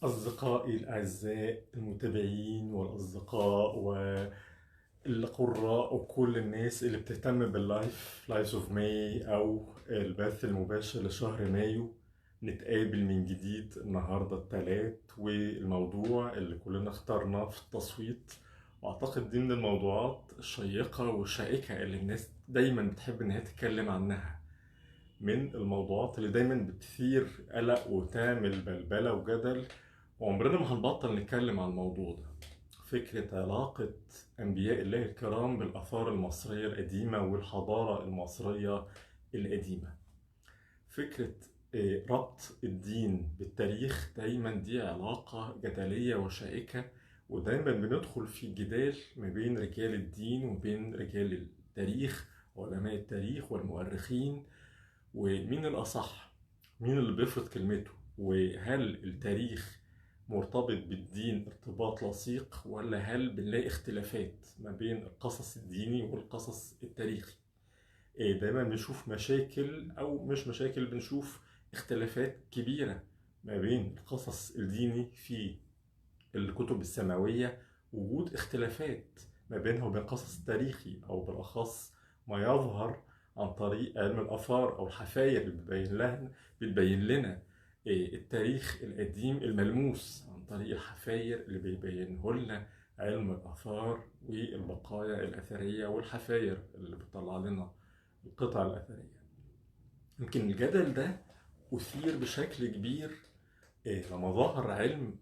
أصدقائي الأعزاء المتابعين والأصدقاء والقراء وكل الناس اللي بتهتم بال live Lives of May أو البث المباشر لشهر مايو، نتقابل من جديد النهاردة الثلاث، والموضوع اللي كلنا اخترناه في التصويت، وأعتقد دي من الموضوعات الشيقة والشائكة اللي الناس دايما بتحب إنها تتكلم عنها، من الموضوعات اللي دايما بتثير قلق وتعمل بلبلة وجدل، وعمرنا ما هنبطل نتكلم عن الموضوع ده. فكرة علاقة أنبياء الله الكرام بالآثار المصرية القديمة والحضارة المصرية القديمة، فكرة ربط الدين بالتاريخ، دايما دي علاقة جدلية وشائكة، ودايما بندخل في جدال ما بين رجال الدين وبين رجال التاريخ، علماء التاريخ والمؤرخين، ومين الأصح، مين اللي بيفرض كلمته، وهل التاريخ مرتبط بالدين ارتباط لصيق، ولا هل بنلاقي اختلافات ما بين القصص الديني والقصص التاريخي. دايما بنشوف مشاكل او مش مشاكل، بنشوف اختلافات كبيرة ما بين القصص الديني في الكتب السماوية، وجود اختلافات ما بينها وبين القصص التاريخي، او بالاخص ما يظهر عن طريق علم الآثار أو الحفاير اللي بتبين لنا التاريخ القديم الملموس عن طريق الحفاير اللي بيبينه لنا علم الآثار والبقايا الأثرية والحفاير اللي بتطلع لنا القطع الأثرية. يمكن الجدل ده أثير بشكل كبير لما ظهر علم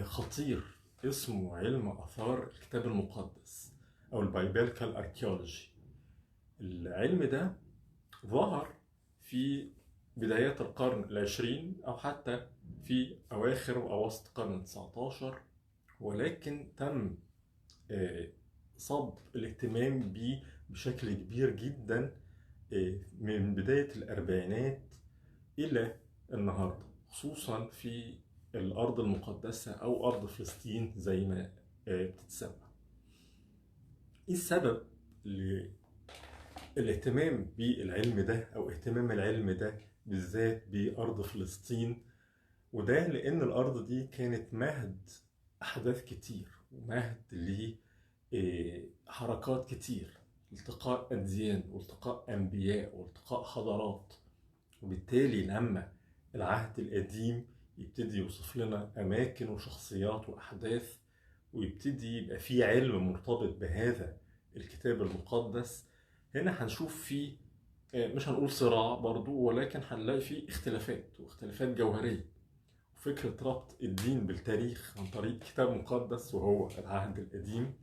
خطير اسمه علم آثار الكتاب المقدس أو ال biblical archaeology. العلم ده ظهر في بدايات القرن العشرين أو حتى في أواخر وأواسط القرن 19، ولكن تم صب الاهتمام بيه بشكل كبير جدا من بداية الأربعينات إلى النهاردة، خصوصا في الأرض المقدسة أو أرض فلسطين زي ما بتتسمى. إيه السبب الاهتمام بالعلم ده أو اهتمام العلم ده بالذات بأرض فلسطين؟ وده لأن الأرض دي كانت مهد أحداث كتير، ومهد لحركات كتير، التقاء أديان والتقاء أنبياء والتقاء حضارات. وبالتالي لما العهد القديم يبتدي يوصف لنا أماكن وشخصيات وأحداث، ويبتدي يبقى فيه علم مرتبط بهذا الكتاب المقدس، هنا هنشوف فيه مش هنقول صراع برضو، ولكن هنلاقي فيه اختلافات واختلافات جوهرية. وفكرة ربط الدين بالتاريخ عن طريق كتاب مقدس وهو العهد القديم،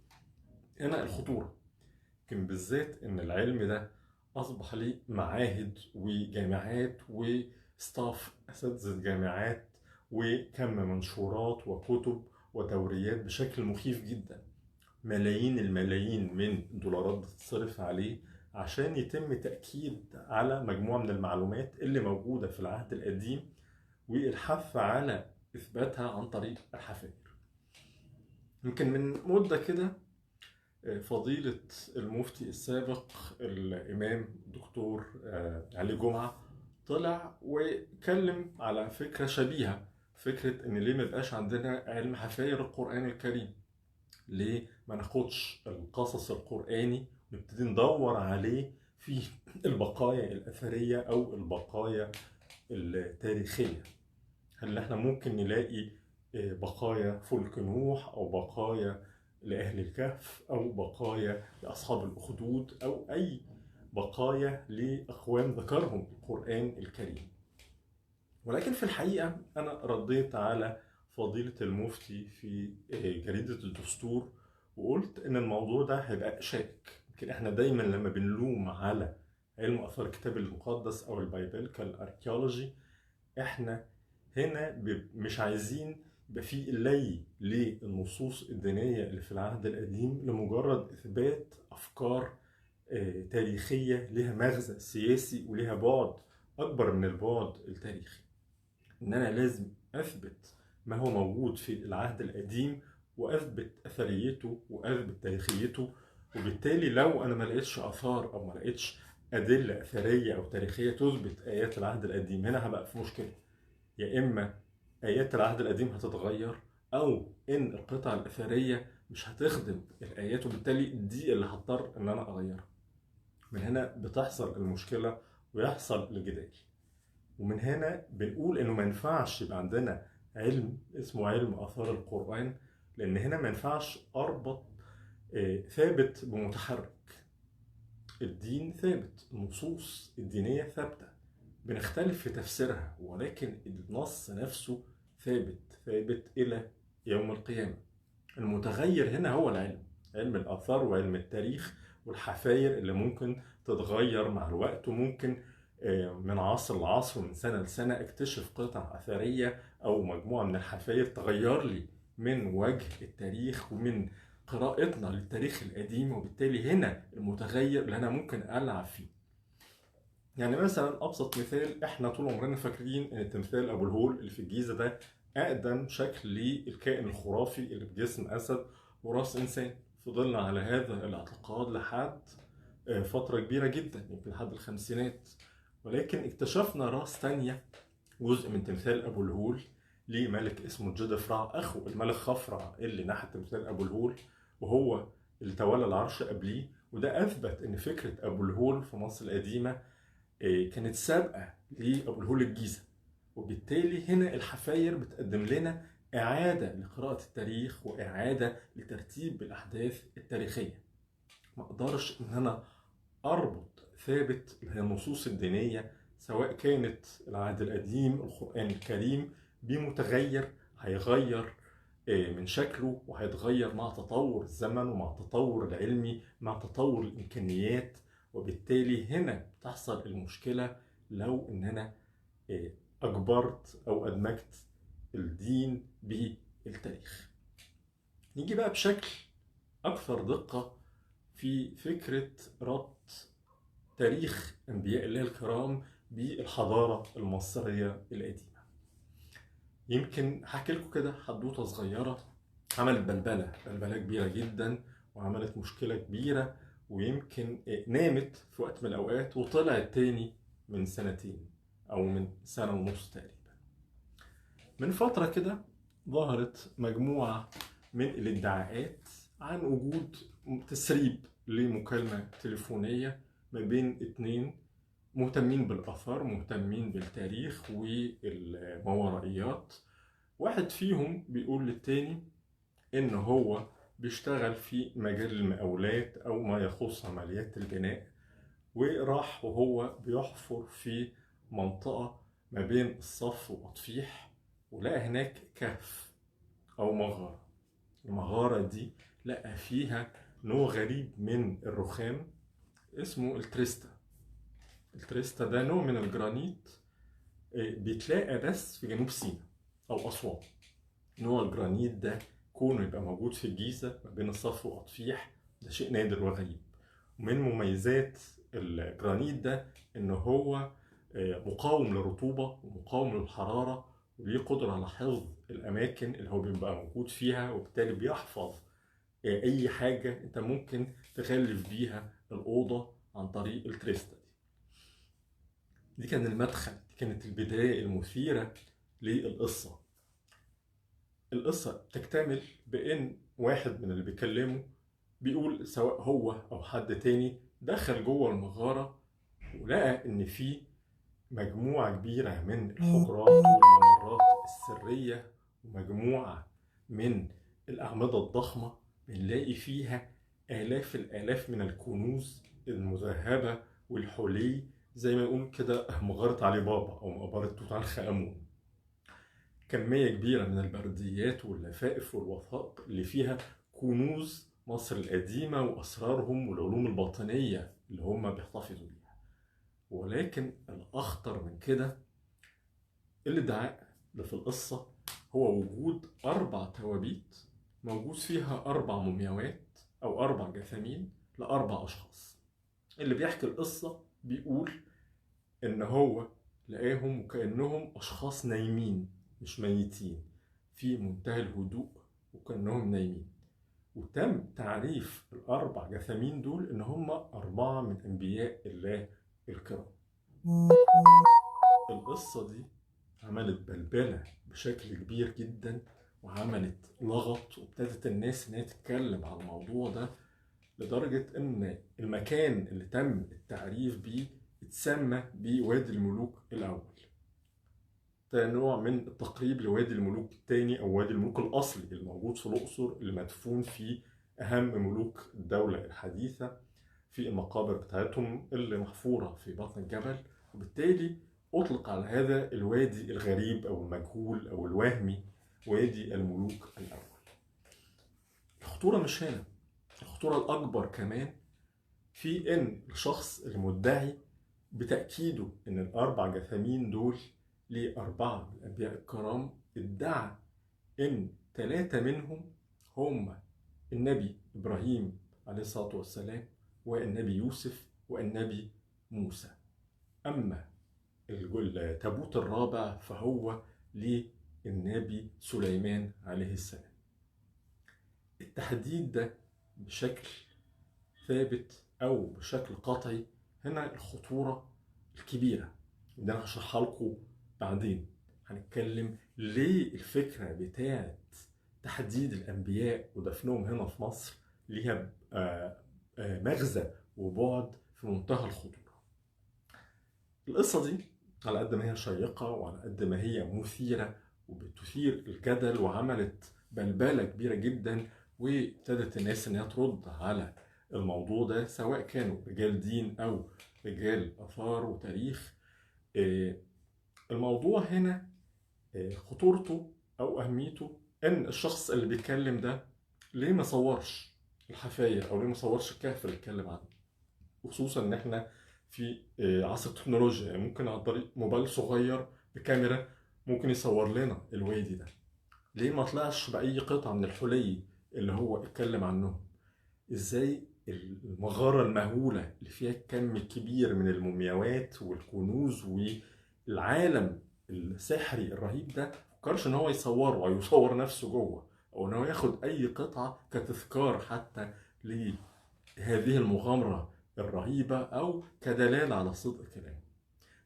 هنا الخطورة. لكن بالذات إن العلم ده أصبح ليه معاهد وجامعات وستاف أساتذة جامعات وكم منشورات وكتب ودوريات بشكل مخيف جدا، ملايين الملايين من الدولارات بتتصرف عليه عشان يتم تأكيد على مجموعة من المعلومات اللي موجودة في العهد القديم والحث على إثباتها عن طريق الحفاير. يمكن من مدة كده فضيلة المفتي السابق الإمام الدكتور علي جمعة طلع وكلم على فكرة شبيهة، فكرة إن ليه ما يبقاش عندنا علم حفاير القرآن الكريم، ليه ما ناخدش القصص القرآني ونبتدي ندور عليه في البقايا الأثرية أو البقايا التاريخية. هل احنا ممكن نلاقي بقايا فلك نوح أو بقايا لأهل الكهف أو بقايا لأصحاب الأخدود أو أي بقايا لأقوام ذكرهم القرآن الكريم؟ ولكن في الحقيقة أنا رديت على فضيلة المفتي في جريدة الدستور وقلت إن الموضوع ده هيبقى شائك. يمكن إحنا دايما لما بنلوم على علم آثار الكتاب المقدس أو ال biblical archaeology، إحنا هنا مش عايزين يبقى في لي للنصوص الدينية اللي في العهد القديم لمجرد إثبات أفكار تاريخية لها مغزى سياسي ولها بعد أكبر من البعد التاريخي. إن أنا لازم أثبت ما هو موجود في العهد القديم وأثبت أثريته وأثبت تاريخيته، وبالتالي لو أنا ما لقيتش آثار أو ما لقيتش أدلة أثرية أو تاريخية تثبت آيات العهد القديم، هنا هبقى في مشكلة. يا إما آيات العهد القديم هتتغير، أو إن القطع الأثرية مش هتخدم الآيات، وبالتالي دي اللي هضطر إن أنا أغيرها. من هنا بتحصل المشكلة ويحصل الجدال. ومن هنا بنقول إنه ما ينفعش يبقى عندنا علم اسمه علم آثار القرآن، لأن هنا ما ينفعش أربط ثابت بمتحرك. الدين ثابت، النصوص الدينية ثابتة، بنختلف في تفسيرها، ولكن النص نفسه ثابت، ثابت إلى يوم القيامة. المتغير هنا هو العلم، علم الآثار وعلم التاريخ والحفاير اللي ممكن تتغير مع الوقت، وممكن من عصر لعصر ومن سنة لسنة اكتشف قطع أثرية أو مجموعة من الحفاير تغير لي من وجه التاريخ ومن قراءتنا للتاريخ القديم، وبالتالي هنا المتغير اللي أنا ممكن ألعب فيه. يعني مثلا أبسط مثال، إحنا طول عمرنا فاكرين إن تمثال أبو الهول اللي في الجيزة ده أقدم شكل للكائن الخرافي اللي بجسم أسد وراس إنسان. فضلنا على هذا الاعتقاد لحد فترة كبيرة جدا، يمكن لحد الخمسينات، ولكن اكتشفنا راس تانية، جزء من تمثال أبو الهول لملك اسمه جدفرع، أخو الملك خفرع اللي نحت تمثال أبو الهول وهو اللي تولى العرش قبليه. وده أثبت إن فكرة أبو الهول في مصر القديمة كانت سابقة لأبو الهول الجيزة، وبالتالي هنا الحفاير بتقدم لنا إعادة لقراءة التاريخ وإعادة لترتيب الأحداث التاريخية. ما أقدرش إن أنا أربط ثابت اللي هي النصوص الدينية سواء كانت العهد القديم القرآن الكريم بمتغير هيغير من شكله وهيتغير مع تطور الزمن ومع التطور العلمي مع تطور الإمكانيات، وبالتالي هنا تحصل المشكلة لو إن أنا أجبرت أو أدمجت الدين بالتاريخ. نيجي بقى بشكل أكثر دقة في فكرة ربط تاريخ أنبياء الله الكرام بالحضارة المصرية القديمة. يمكن هحكي لكم كده حدوتة صغيرة عملت بلبلة كبيرة جدا وعملت مشكلة كبيرة، ويمكن نامت في وقت من الأوقات وطلعت تاني من سنتين أو من سنة ونص تقريبا. من فترة كده ظهرت مجموعة من الادعاءات عن وجود تسريب لمكالمة تليفونية ما بين اتنين مهتمين بالآثار، مهتمين بالتاريخ والماورائيات. واحد فيهم بيقول للتاني إن هو بيشتغل في مجال المقاولات أو ما يخص عمليات البناء، وراح وهو بيحفر في منطقة ما بين الصف وأطفيح، ولقى هناك كهف أو مغارة. المغارة دي لقى فيها نوع غريب من الرخام اسمه التريستا. التريستا ده نوع من الجرانيت بيتلاقى بس في جنوب سيناء أو أسوان. نوع الجرانيت ده كونه يبقى موجود في الجيزة ما بين الصف وأطفيح ده شيء نادر وغريب. ومن مميزات الجرانيت ده إن هو مقاوم للرطوبة ومقاوم للحرارة، وليه قدرة على حفظ الأماكن اللي هو بيبقى موجود فيها، وبالتالي بيحفظ أي حاجة أنت ممكن تغلف بيها الأوضة عن طريق التريستا دي. دي كان المدخل، دي كانت البداية المثيرة للقصة. القصة تكتمل بإن واحد من اللي بيكلمه بيقول سواء هو أو حد تاني دخل جوه المغارة ولقى إن في مجموعة كبيرة من الحجرات والممرات السرية ومجموعة من الأعمدة الضخمة بنلاقي فيها آلاف الآلاف من الكنوز المذهبة والحلي، زي ما نقول كده مغارة علي بابا أو مقبرة توت عنخ آمون. كمية كبيرة من البرديات واللفائف والوثائق اللي فيها كنوز مصر القديمة وأسرارهم والعلوم الباطنية اللي هم بيحتفظوا بيها. ولكن الأخطر من كده الادعاء اللي في القصة هو وجود 4 توابيت موجود فيها 4 مومياوات أو 4 جثامين ل4 أشخاص. اللي بيحكي القصة بيقول إن هو لقاهم وكأنهم أشخاص نايمين مش ميتين، في منتهى الهدوء وكأنهم نايمين. وتم تعريف ال4 جثامين دول إن هم 4 من أنبياء الله الكرام. القصة دي عملت بلبلة بشكل كبير جدا وعملت لغط، وابتدت الناس انها تتكلم على الموضوع ده، لدرجة ان المكان اللي تم التعريف بيه اتسمى بوادي الملوك الأول. ده نوع من التقريب لوادي الملوك الثاني أو وادي الملوك الأصلي اللي موجود في الأقصر، اللي مدفون فيه أهم ملوك الدولة الحديثة في المقابر بتاعتهم اللي محفورة في بطن الجبل. وبالتالي أطلق على هذا الوادي الغريب أو المجهول أو الوهمي وادي الملوك الأول. الخطورة مش هنا، الخطورة الأكبر كمان في إن الشخص المدعي بتأكيده إن الأربع جثامين دول لأربعة من الأنبياء الكرام، ادعى إن 3 منهم هم النبي إبراهيم عليه الصلاة والسلام والنبي يوسف والنبي موسى. أما التابوت الرابع فهو للنبي سليمان عليه السلام. التحديد ده بشكل ثابت أو بشكل قطعي هنا الخطورة الكبيرة، وده أنا هشرحها لكم بعدين. هنتكلم ليه الفكرة بتاعت تحديد الأنبياء ودفنهم هنا في مصر ليها مغزى وبعد في منتهى الخطورة. القصة دي على قد ما هي شيقة وعلى قد ما هي مثيرة وبتثير الجدل وعملت بلبلة كبيرة جدا، وابتدت الناس إنها ترد على الموضوع ده سواء كانوا رجال دين أو رجال آثار وتاريخ. الموضوع هنا خطورته أو أهميته إن الشخص اللي بيتكلم ده ليه ما صورش الحفاير أو ليه ما صورش الكهف اللي اتكلم عنه، وخصوصا إن إحنا في عصر التكنولوجيا، يعني ممكن عن طريق موبايل صغير بكاميرا ممكن يصور لنا الوادي ده. ليه ما طلعش بأي قطعة من الحلي اللي هو اتكلم عنهم؟ إزاي المغارة المهولة اللي فيها كم كبير من المومياوات والكنوز والعالم السحري الرهيب ده فكرش ان هو يصوره او يصور نفسه جوه، او ان هو ياخد اي قطعة كتذكار حتى لهذه المغامرة الرهيبة او كدلالة على صدق كلامه؟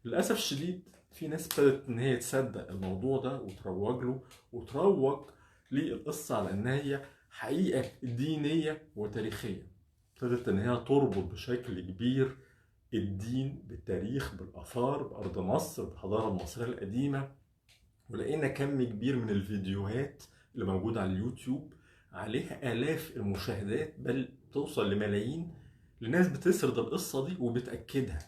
للأسف الشديد في ناس ابتدت ان هي تصدق الموضوع ده وتروج له وتروج للقصة على ان هي حقيقة دينية وتاريخية. ابتدت ان هي تربط بشكل كبير الدين بالتاريخ بالآثار بأرض مصر بالحضارة المصرية القديمة، ولقينا كم كبير من الفيديوهات اللي موجودة على اليوتيوب عليها آلاف المشاهدات بل توصل لملايين، لناس بتسرد القصة دي وبتأكدها،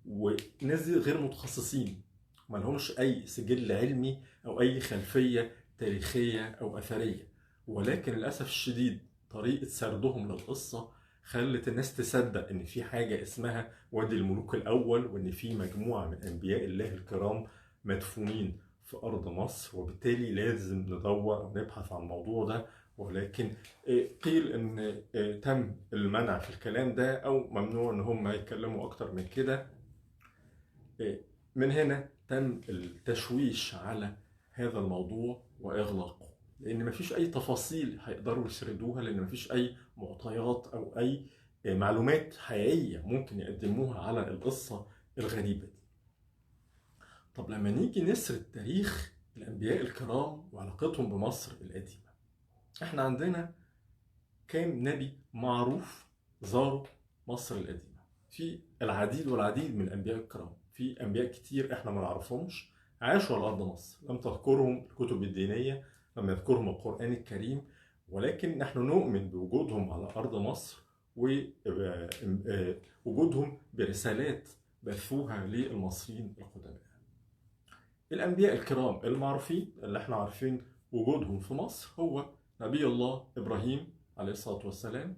وناس دي غير متخصصين ما لهمش أي سجل علمي أو أي خلفية تاريخية أو أثرية، ولكن للأسف الشديد طريقة سردهم للقصة خلت الناس تصدق إن في حاجة اسمها وادي الملوك الأول، وإن في مجموعة من أنبياء الله الكرام مدفونين في أرض مصر، وبالتالي لازم ندور أو نبحث عن الموضوع ده. ولكن قيل إن تم المنع في الكلام ده أو ممنوع إن هم يتكلموا أكتر من كده. من هنا تم التشويش على هذا الموضوع وإغلاقه، لأن مفيش أي تفاصيل هيقدروا يسردوها، لأن مفيش أي معطيات أو أي معلومات حقيقية ممكن يقدموها على القصة الغريبة دي. طب لما نيجي نسرد تاريخ الأنبياء الكرام وعلاقتهم بمصر القديمة، احنا عندنا كام نبي معروف زاروا مصر القديمة؟ في العديد والعديد من الأنبياء الكرام، في أنبياء كتير احنا ما نعرفهمش عاشوا على أرض مصر، لم تذكرهم الكتب الدينية، لم يذكرهم القرآن الكريم، ولكن نحن نؤمن بوجودهم على أرض مصر ووجودهم برسالات بثوها للمصريين القدماء. الأنبياء الكرام المعروفين اللي احنا عارفين وجودهم في مصر هو نبي الله إبراهيم عليه الصلاة والسلام،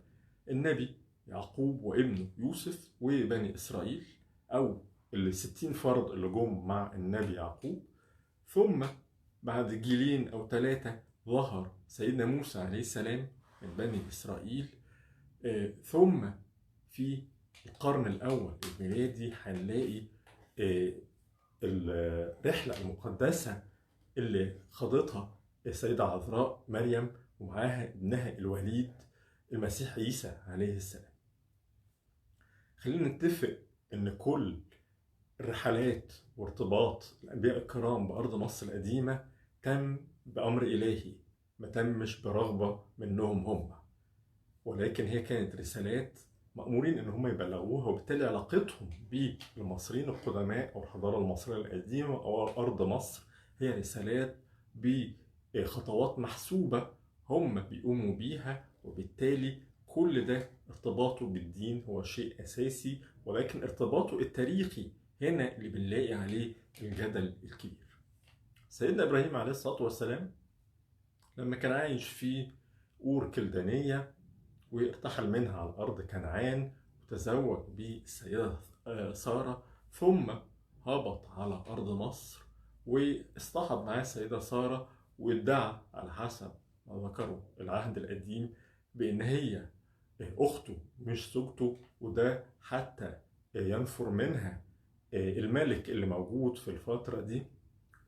النبي يعقوب وابنه يوسف وبني إسرائيل أو ال60 فرد اللي جم مع النبي يعقوب، ثم بعد جيلين أو 3 ظهر سيدنا موسى عليه السلام من بني إسرائيل، ثم في القرن الأول الميلادي هنلاقي الرحلة المقدسة اللي خاضتها السيدة عذراء مريم ومعاها ابنها الوليد المسيح عيسى عليه السلام. خلينا نتفق إن كل الرحلات وارتباط الأنبياء الكرام بأرض مصر القديمة تم بأمر إلهي، ما تمش برغبة منهم هم، ولكن هي كانت رسالات مأمورين إن هم يبلغوها، وبالتالي علاقتهم بالمصريين القدماء أو الحضارة المصرية القديمة أو أرض مصر هي رسالات بخطوات محسوبة هم بيقوموا بيها، وبالتالي كل ده ارتباطه بالدين هو شيء أساسي، ولكن ارتباطه التاريخي هنا اللي بنلاقي عليه الجدل الكبير. سيدنا إبراهيم عليه الصلاة والسلام لما كان عايش في أور كلدانية وارتحل منها على أرض كنعان وتزوج بالسيدة سارة، ثم هبط على أرض مصر واصطحب معاه السيدة سارة، وادعى على حسب ما ذكروا العهد القديم بأن هي أخته مش زوجته، وده حتى ينفر منها الملك اللي موجود في الفترة دي.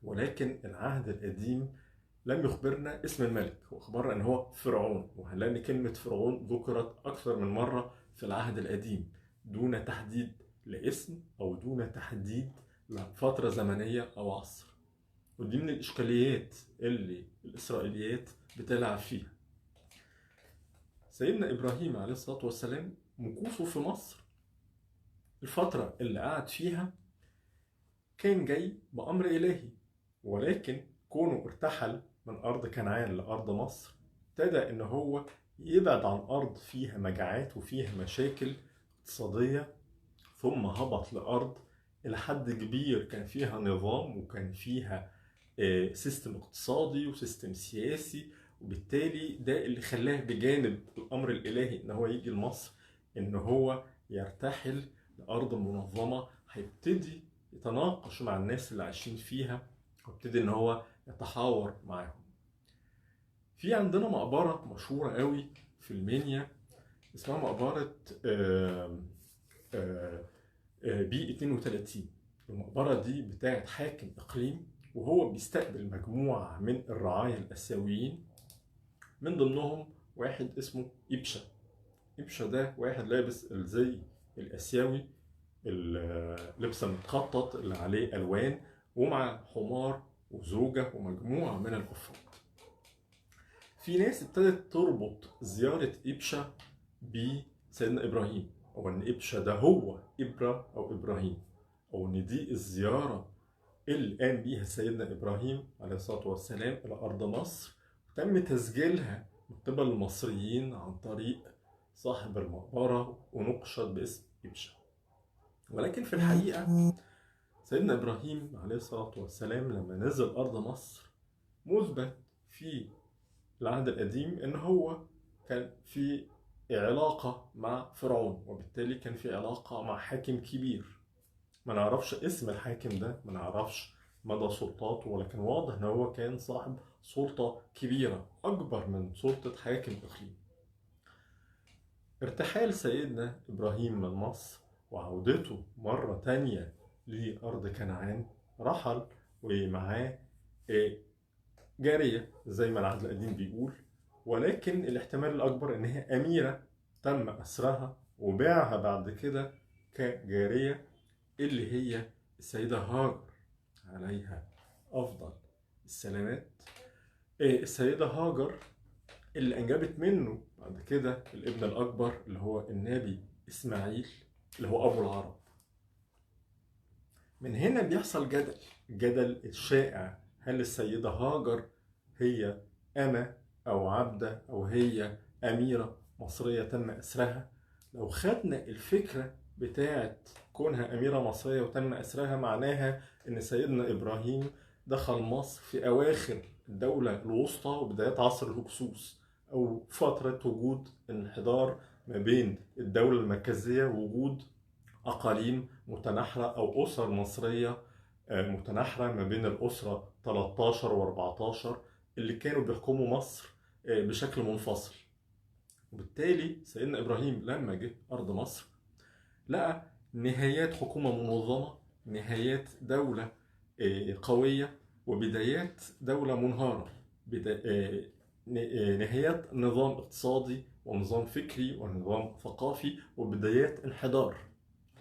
ولكن العهد القديم لم يخبرنا اسم الملك، وأخبرنا أن هو فرعون، وهنلاقي كلمة فرعون ذكرت أكثر من مرة في العهد القديم دون تحديد لاسم أو دون تحديد لفترة زمنية أو عصر، ودي من الإشكاليات اللي الإسرائيليات بتلعب فيها. سيدنا إبراهيم عليه الصلاة والسلام مكوثه في مصر الفترة اللي قعد فيها كان جاي بأمر إلهي، ولكن كونه ارتحل من أرض كنعان لأرض مصر ابتدى إن هو يبعد عن أرض فيها مجاعات وفيها مشاكل اقتصادية، ثم هبط لأرض إلى حد كبير كان فيها نظام وكان فيها system اقتصادي و system سياسي، وبالتالي ده اللي خلاه بجانب الأمر الإلهي إن هو يجي لمصر إن هو يرتحل لأرض منظمة، هيبتدي يتناقش مع الناس اللي عايشين فيها ويبتدي إن هو يتحاور معاهم. في عندنا مقبرة مشهورة قوي في المنيا اسمها مقبرة بي 32. المقبرة دي بتاعت حاكم إقليم، وهو بيستقبل مجموعة من الرعايا الآسيويين، من ضمنهم واحد اسمه إبشا. إبشا ده واحد لابس الزي الآسيوي، اللبس المتخطط اللي عليه ألوان، ومع حمار وزوجة ومجموعة من الأفراد. في ناس ابتدت تربط زيارة إبشا بسيدنا إبراهيم، أو إن إبشا ده هو إبرة أو إبراهيم، أو إن دي الزيارة اللي قام بيها سيدنا إبراهيم عليه الصلاة والسلام إلى أرض مصر، وتم تسجيلها من قبل المصريين عن طريق صاحب المقبرة ونقشت باسم إبشا. ولكن في الحقيقة سيدنا إبراهيم عليه الصلاة والسلام لما نزل أرض مصر مثبت في العهد القديم إن هو كان في علاقة مع فرعون، وبالتالي كان في علاقة مع حاكم كبير. ما نعرفش اسم الحاكم ده، ما نعرفش مدى سلطاته، ولكن واضح إن هو كان صاحب سلطة كبيرة أكبر من سلطة حاكم إقليم. ارتحال سيدنا إبراهيم من مصر وعودته مرة تانية لأرض كنعان، رحل ومعاه جارية زي ما العهد القديم بيقول، ولكن الاحتمال الأكبر إن هي أميرة تم أسرها وباعها بعد كده كجارية، اللي هي السيدة هاجر عليها أفضل السلامات. السيدة هاجر اللي أنجبت منه بعد كده الابن الأكبر اللي هو النبي إسماعيل اللي هو أبو العرب. من هنا بيحصل جدل، الجدل الشائع، هل السيدة هاجر هي أمة أو عبدة أو هي أميرة مصرية تم أسرها؟ لو خدنا الفكرة بتاعت كونها أميرة مصرية وتم أسرها، معناها إن سيدنا إبراهيم دخل مصر في أواخر الدولة الوسطى وبدايات عصر الهكسوس، أو فترة وجود انحدار ما بين الدولة المركزية ووجود أقاليم متناحرة أو أسر مصرية متناحرة ما بين الأسرة 13 و14 اللي كانوا بيحكموا مصر بشكل منفصل. وبالتالي سيدنا إبراهيم لما جه أرض مصر لقى نهايات حكومة منظمة، نهايات دولة قوية، وبدايات دولة منهارة، نهايات نظام اقتصادي ونظام فكري ونظام ثقافي، وبدايات انحدار.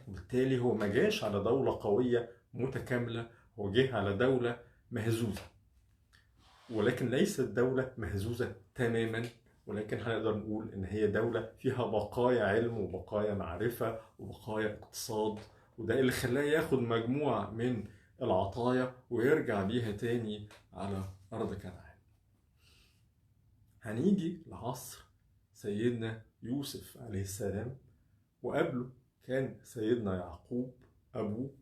وبالتالي هو ما جاش على دولة قوية متكاملة، هو جه على دولة مهزوزة، ولكن ليست دولة مهزوزة تماما، ولكن هنقدر نقول إن هي دولة فيها بقايا علم وبقايا معرفة وبقايا اقتصاد، وده اللي خلاه ياخد مجموعة من العطايا ويرجع بيها تاني على أرض كنعان. هنيجي لعصر سيدنا يوسف عليه السلام، وقبله كان سيدنا يعقوب أبوه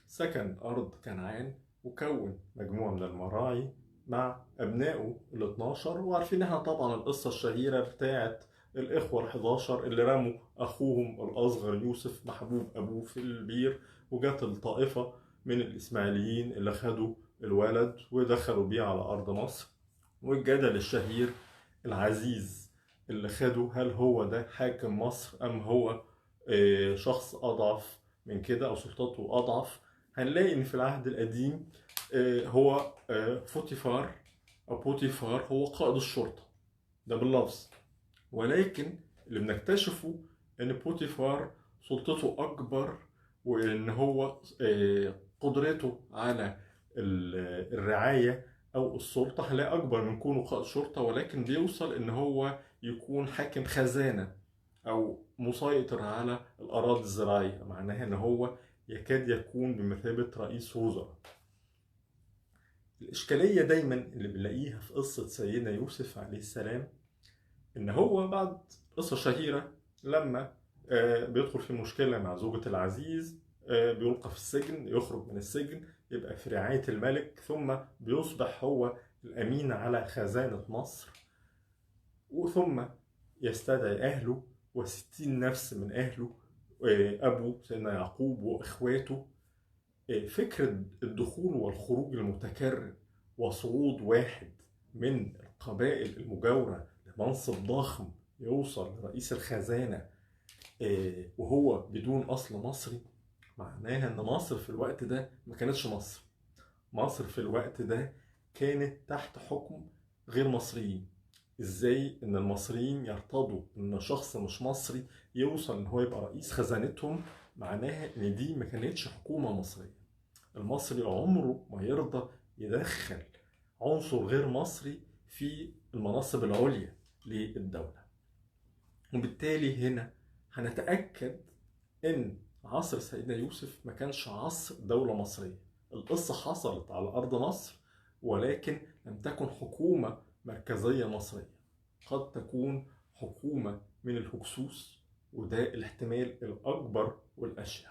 سكن أرض كنعان وكون مجموعة من المراعي مع أبنائه ال12. وعارفين احنا طبعا القصة الشهيرة بتاعت الإخوة ال11 اللي رموا أخوهم الأصغر يوسف محبوب أبوه في البير، وجت الطائفة من الإسماعيليين اللي خدوا الولد ودخلوا بيه على أرض مصر، والجدل الشهير العزيز اللي خده هل هو ده حاكم مصر أم هو شخص أضعف من كده أو سلطته أضعف. هنلاقي إن في العهد القديم هو فوتيفار أو بوتيفار هو قائد الشرطة، ده باللفظ، ولكن اللي بنكتشفه إن بوتيفار سلطته أكبر، وإن هو قدرته على الرعاية أو السلطة هنلاقي أكبر من كونه قائد شرطة، ولكن بيوصل إن هو يكون حاكم خزانة أو مسيطر على الأراضي الزراعية، معناها إن هو يكاد يكون بمثابة رئيس وزراء. الإشكالية دايما اللي بنلاقيها في قصة سيدنا يوسف عليه السلام إن هو بعد قصة شهيرة لما بيدخل في مشكلة مع زوجة العزيز، بيلقى في السجن، يخرج من السجن، يبقى في رعاية الملك، ثم بيصبح هو الأمين على خزانة مصر، وثم يستدعي أهله و60 نفس من أهله، أبوه سيدنا يعقوب وإخواته. فكرة الدخول والخروج المتكرر وصعود واحد من القبائل المجاورة لمنصب ضخم يوصل لرئيس الخزانة وهو بدون أصل مصري، معناها إن مصر في الوقت ده ما كانتش مصر. مصر في الوقت ده كانت تحت حكم غير مصريين. إزاي إن المصريين يرتضوا إن شخص مش مصري يوصل إن هو يبقى رئيس خزانتهم؟ معناها إن دي ما كانتش حكومة مصرية. المصري عمره ما يرضى يدخل عنصر غير مصري في المناصب العليا للدولة. وبالتالي هنا هنتأكد إن عصر سيدنا يوسف ما كانش عصر دولة مصرية. القصة حصلت على أرض مصر، ولكن لم تكن حكومة مركزية مصرية، قد تكون حكومة من الهكسوس، وده الاحتمال الأكبر والأشيع.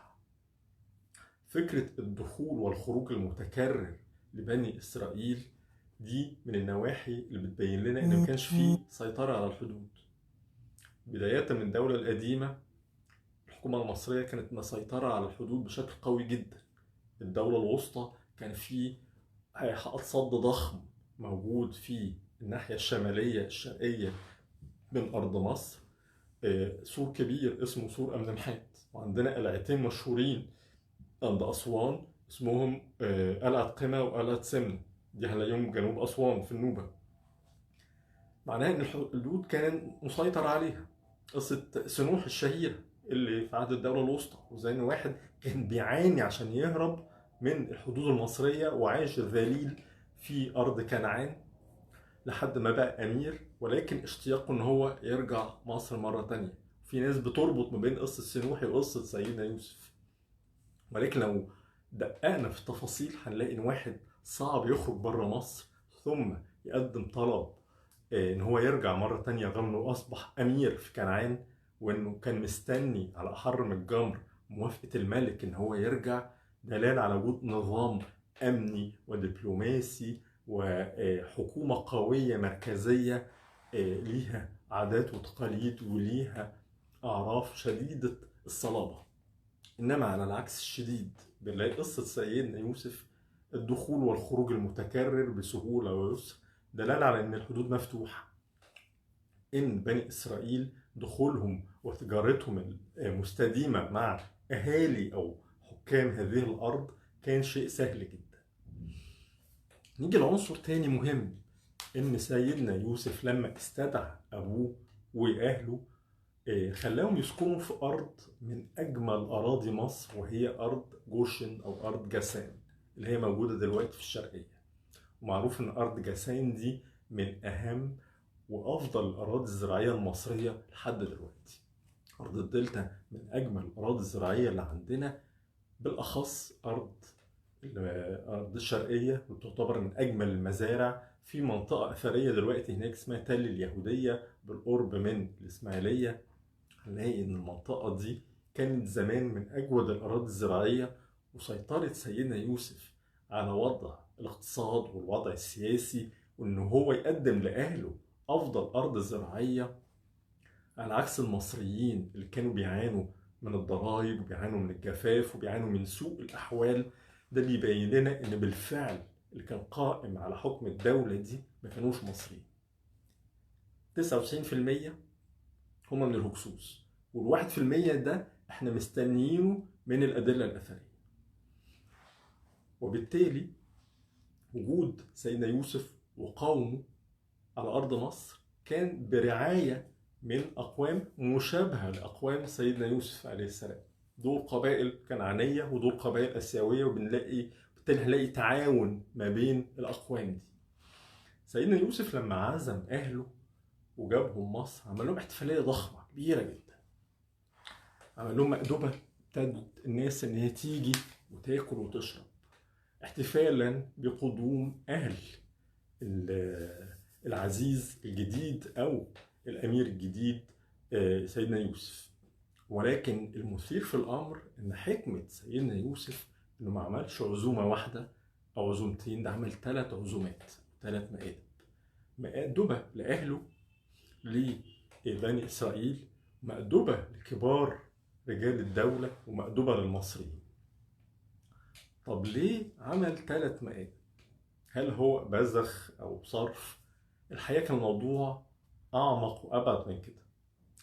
فكرة الدخول والخروج المتكرر لبني إسرائيل دي من النواحي اللي بتبين لنا إن ما كانش فيه سيطرة على الحدود. بداية من الدولة القديمة الحكومة المصرية كانت مسيطرة على الحدود بشكل قوي جدا. الدولة الوسطى كان فيه حائط صد ضخم موجود في الناحية الشمالية الشرقية من أرض مصر، سور كبير اسمه سور أمنمحات، وعندنا قلعتين مشهورين عند أسوان اسمهم قلعة قنا وقلعة سمنة، دي هنلاقيهم جنوب أسوان في النوبة. معناها إن الحدود كان مسيطر عليها. قصة سنوح الشهيرة اللي في عهد الدولة الوسطى، وزي إن واحد كان بيعاني عشان يهرب من الحدود المصرية وعاش ذليل في أرض كنعان لحد ما بقى أمير، ولكن اشتياقه إن هو يرجع مصر مرة تانية. في ناس بتربط ما بين قصة سنوحي وقصة سيدنا يوسف، ولكن لو دققنا في التفاصيل هنلاقي إن واحد صعب يخرج بره مصر ثم يقدم طلب إن هو يرجع مرة تانية، رغم إنه أصبح أمير في كنعان وإنه كان مستني على أحر من الجمر موافقة الملك إن هو يرجع. دلالة على وجود نظام أمني ودبلوماسي وحكومة قوية مركزية ليها عادات وتقاليد وليها أعراف شديدة الصلابة. إنما على العكس الشديد بنلاقي قصة سيدنا يوسف الدخول والخروج المتكرر بسهولة ويسر، دلالة على إن الحدود مفتوحة، إن بني إسرائيل دخولهم وتجارتهم المستديمة مع أهالي أو حكام هذه الأرض كان شيء سهل جدا. نيجي لعنصر تاني مهم، إن سيدنا يوسف لما استدعى أبوه وأهله خلاهم يسكنوا في أرض من أجمل أراضي مصر، وهي أرض جوشن أو أرض جاسان اللي هي موجودة دلوقتي في الشرقية. ومعروف إن أرض جاسان دي من أهم وأفضل الأراضي الزراعية المصرية لحد دلوقتي. أرض الدلتا من أجمل الأراضي الزراعية اللي عندنا، بالأخص أرض الشرقية، وتعتبر من أجمل المزارع. في منطقة أثرية دلوقتي هناك اسمها تل اليهودية بالقرب من الإسماعيلية، هنلاقي إن المنطقة دي كانت زمان من أجود الأراضي الزراعية. وسيطرة سيدنا يوسف على وضع الاقتصاد والوضع السياسي، وإن هو يقدم لأهله أفضل أرض زراعية، على عكس المصريين اللي كانوا بيعانوا من الضرائب وبيعانوا من الجفاف وبيعانوا من سوء الأحوال. ده بيبين لنا إن بالفعل اللي كان قائم على حكم الدولة دي ما كانوش مصريين. 99% هما من الهكسوس، وال1% ده احنا مستنيينه من الأدلة الأثرية. وبالتالي وجود سيدنا يوسف وقومه على أرض مصر كان برعاية من أقوام مشابهة لأقوام سيدنا يوسف عليه السلام. دول قبائل كنعانية ودول قبائل آسيوية، وبنلاقي بالتالي هنلاقي تعاون ما بين الأقوام دي. سيدنا يوسف لما عزم أهله وجابهم مصر عمل لهم احتفالية ضخمة كبيرة جدا، عمل لهم مأدبة، ابتدت الناس إن هي تيجي وتاكل وتشرب احتفالا بقدوم أهل العزيز الجديد أو الأمير الجديد سيدنا يوسف. ولكن المثير في الأمر إن حكمة سيدنا يوسف إنه ما عملش عزومة واحدة أو عزومتين، ده عمل 3 عزومات، 3 مآدب. مأدبة لأهله لبني إسرائيل، مأدبة لكبار رجال الدولة، ومأدبة للمصريين. طب ليه عمل 3 مآدب؟ هل هو بذخ أو صرف؟ الحقيقة كان الموضوع أعمق وأبعد من كده.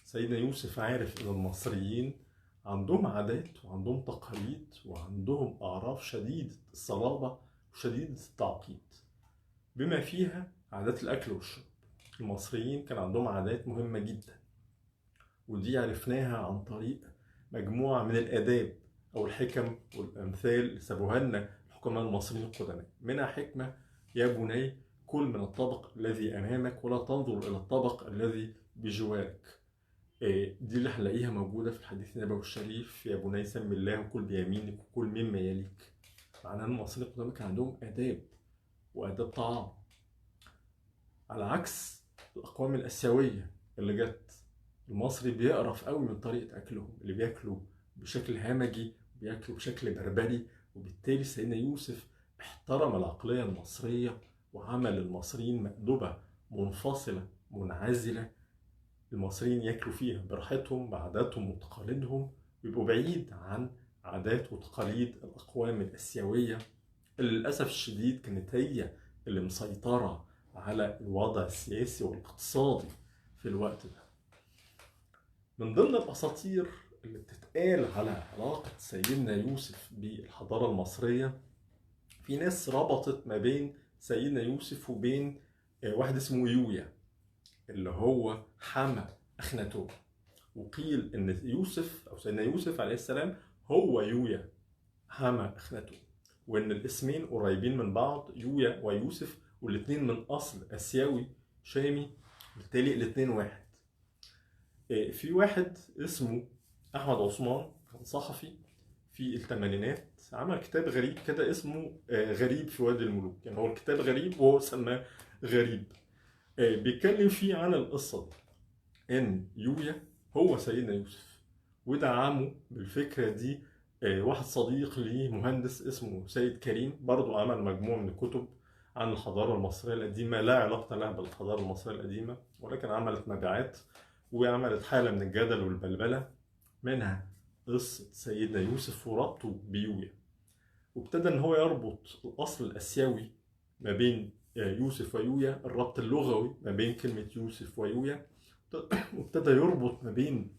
سيدنا يوسف عارف إن المصريين عندهم عادات وعندهم تقاليد وعندهم أعراف شديدة الصلابة وشديدة التعقيد، بما فيها عادات الأكل والشرب. المصريين كان عندهم عادات مهمة جدا، ودي عرفناها عن طريق مجموعة من الآداب أو الحكم والأمثال اللي سابوها لنا الحكماء المصريين القدماء. منها حكمة: يا بني كل من الطبق الذي أمامك ولا تنظر إلى الطبق الذي بجوارك. دي اللي هنلاقيها موجودة في الحديث النبوي الشريف: يا بني سم الله وكل بيمينك وكل مما يليك. معناه ان المصريين القدماء كان عندهم آداب وآداب طعام، على عكس الأقوام الآسيوية اللي جت. المصري بيقرف قوي من طريقة أكلهم، اللي بياكلوا بشكل همجي، بياكلوا بشكل بربري. وبالتالي سيدنا يوسف احترم العقلية المصرية وعمل المصريين مأدبة منفصلة منعزلة، المصريين ياكلوا فيها براحتهم بعاداتهم وتقاليدهم، ويبقوا بعيد عن عادات وتقاليد الأقوام الآسيوية اللي للأسف الشديد كانت هي اللي مسيطرة على الوضع السياسي والاقتصادي في الوقت ده. من ضمن الأساطير اللي بتتقال على علاقة سيدنا يوسف بالحضارة المصرية، في ناس ربطت ما بين سيدنا يوسف وبين واحد اسمه يويا اللي هو حمى أخناتون، وقيل إن يوسف أو سيدنا يوسف عليه السلام هو يويا حمى أخناتون، وإن الاسمين قريبين من بعض، يويا ويوسف، والاتنين من أصل آسيوي شامي، بالتالي الاتنين واحد. في واحد اسمه أحمد عثمان، كان صحفي في الثمانينات، عمل كتاب غريب كده اسمه غريب في وادي الملوك. يعني هو الكتاب غريب وهو سماه غريب. بيتكلم فيه عن القصة دي، إن يويا هو سيدنا يوسف، ودعمه بالفكرة دي واحد صديق ليه مهندس اسمه سيد كريم، برضو عمل مجموعة من الكتب عن الحضارة المصرية القديمة، لا علاقة لها بالحضارة المصرية القديمة، ولكن عملت مبيعات وعملت حالة من الجدل والبلبلة، منها قصة سيدنا يوسف وربطه بيويا. وابتدى ان هو يربط الأصل الآسيوي ما بين يوسف ويويا، الربط اللغوي ما بين كلمة يوسف ويويا، وابتدى يربط ما بين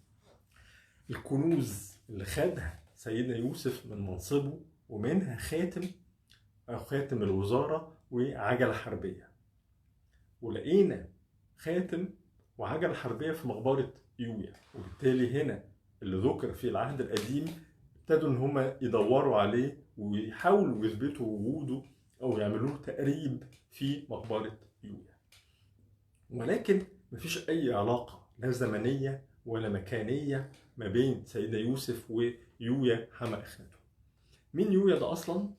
الكنوز اللي خدها سيدنا يوسف من منصبه، ومنها خاتم أو خاتم الوزارة وعجلة حربية. ولقينا خاتم وعجلة حربية في مقبرة يويا. وبالتالي هنا اللي ذكر في العهد القديم ابتدوا ان هم يدوروا عليه ويحاولوا يثبتوا وجوده او يعملوه تقريب في مقبرة يويا. ولكن مفيش اي علاقة لا زمنية ولا مكانية ما بين سيدنا يوسف ويويا حما اخناتون. مين يويا ده اصلا؟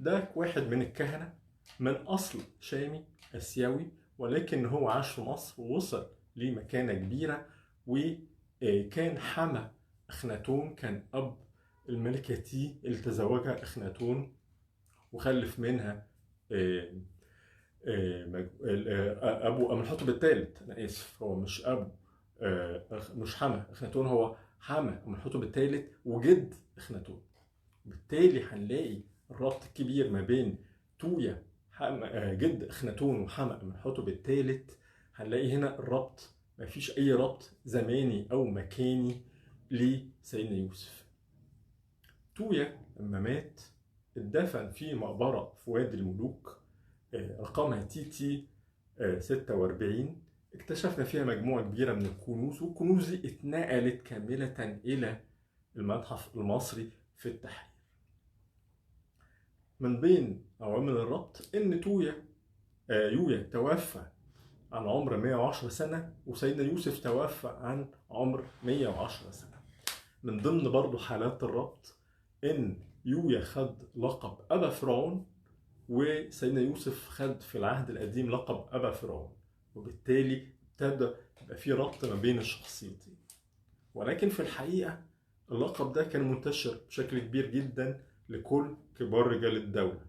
ده واحد من الكهنة من اصل شامي اسيوي، ولكن هو عاش في مصر ووصل لمكانة كبيرة، وكان حما اخناتون، كان اب الملكة تي اللي تزوجها اخناتون وخلف منها ابو امنحتب الثالث. انا اسف، هو مش ابو، مش حما اخناتون، هو حما امنحتب الثالث وجد اخناتون. بالتالي هنلاقي الربط الكبير ما بين تويا جد اخناتون وحما امنحتب الثالث. هنلاقي هنا الربط، مفيش اي ربط زماني او مكاني لسيدنا يوسف. تويا لما مات اتدفن في مقبرة في وادي الملوك رقمها TT 46. اكتشفنا فيها مجموعة كبيرة من الكنوز، والكنوز دي اتنقلت كاملة إلى المتحف المصري في التحرير. من بين عوامل الربط إن يويا توفى عن عمر 110 سنة، وسيدنا يوسف توفى عن عمر 110 سنة. من ضمن برضو حالات الربط إن يويا خد لقب أبا فرعون، وسيدنا يوسف خد في العهد القديم لقب أبا فرعون، وبالتالي ابتدى يبقى في ربط ما بين الشخصيتين. ولكن في الحقيقة اللقب ده كان منتشر بشكل كبير جدا لكل كبار رجال الدولة،